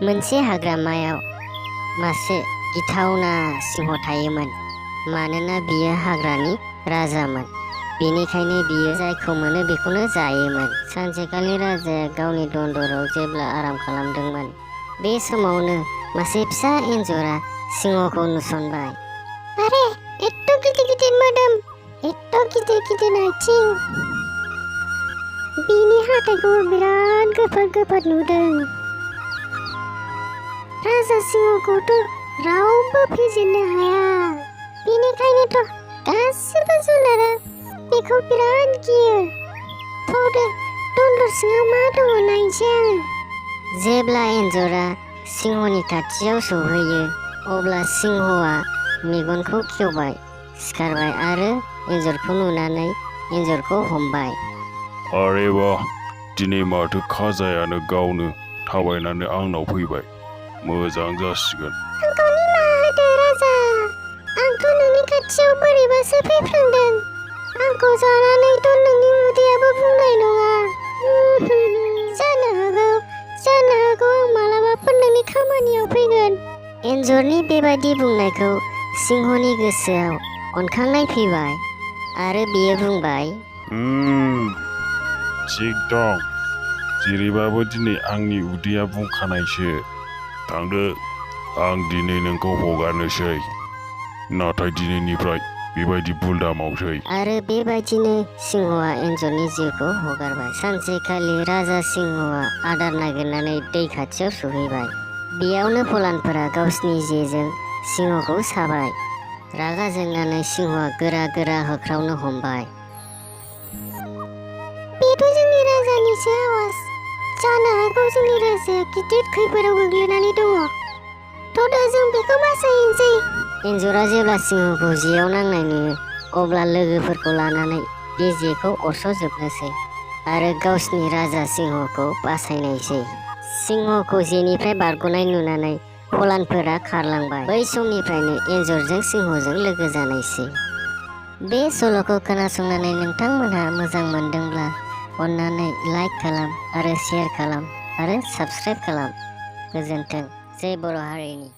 मोनसे हाग्रामायाव मासे गिथावना सिंह थायोमोन। मानोना बियो हाग्रानि राजामोन, बेनिखायनो बियो जायखौ मोनो बेखौनो जायोमोन। सानसेखालि राजाया गावनि दन्दराव जेब्ला आराम खालामदोंमोन, बे समावनो मासे फिसा एन्जरा सिंहखौ नुसनबाय। आरे, एत्त गिदिर गिदिर मोदोम, एत्त गिदिर गिदिर आथिं, बिनि हाथाइखौ बिराद गोफार गोफार नुदों। राजा सिंहखौथ' रावबो फेजेननो हाया, बेनिखायनोथ' गासिबो जुनारा बेखौ बिराद गियो। थौदो, दन्दर सिङाव मा दङ नायनोसै आङो। जेब्ला एन्जरा सिंहनि खाथियाव सौहैयो, अब्ला सिंहआ मेगनखौ खेवबाय, सिखारबाय आरो एन्जरखौ नुनानै एन्जरखौ हमबाय। आरे वाह, दिनै माथो खाजायानो गावनो थाबायनानै आंनाव फैबाय। मोजां जासिगोन। आंखौ निमाहा होदो राजा, आंथ' नोंनि खाथियाव बोरैबासो फैफ्लांदों। आंखौ जानानैथ' नोंनि उदैयाबो बुंनाय नङा। जानो हागौ आं मालाबाफोर नोंनि खामानियाव फैगोन। एन्जरनि बेबायदि बुंनायखौ सिंहनि गोसोआव अनखांनाय फैबाय आरो बियो बुंबाय, थिग दं, जेरैबाबो दिनै आंनि उदैया बुंखानायसो। थांदो, आं दिनै नोंखौ हगारनोसै, नाथाय दिनैनिफ्राय बेबायदि भुल दामावसै। आरो बेबायदिनो सिंहआ एन्जरनि जिउखौ हगारबाय। सानसेखालि राजा सिंहआ आदार नागिरनानै दै खाथियाव सहैबाय। बेयावनो फलानफोरा गावसिनि जेजों सिंहखौ साबाय। रागा जोंनानै सिंहआ गोरा गोरा होख्रावनो हमबाय। बेथ' जोंनि राजानिसो आवाज। जानो हागौ जोंनि राजाया गिदिर खैफोदाव गोग्लैनानै दङ। थ' दा जों बेखौ बासायनोसै। एन्जरा जेब्ला सिंहखौ जेयाव नांनाय नुयो, अब्ला लोगोफोरखौ लानानै बे जेखौ अरस'जोबनोसै आरो गावसिनि राजा सिंहखौ बासायनायसै। सिंहखौ जेनिफ्राय बारग'नाय नुनानै फलानफोरा खारलांबाय। बै समनिफ्रायनो एन्जरजों सिंहजों लोगो जानायसै। बे सल'खौ खोनासंनानै नोंथांमोनहा मोजां मोनदोंब्ला अन्नानै लाइक खालाम आरो शेयार खालाम आरो साबस्क्राइब खालाम। गोजोन्थों। जय बर' हारिनि।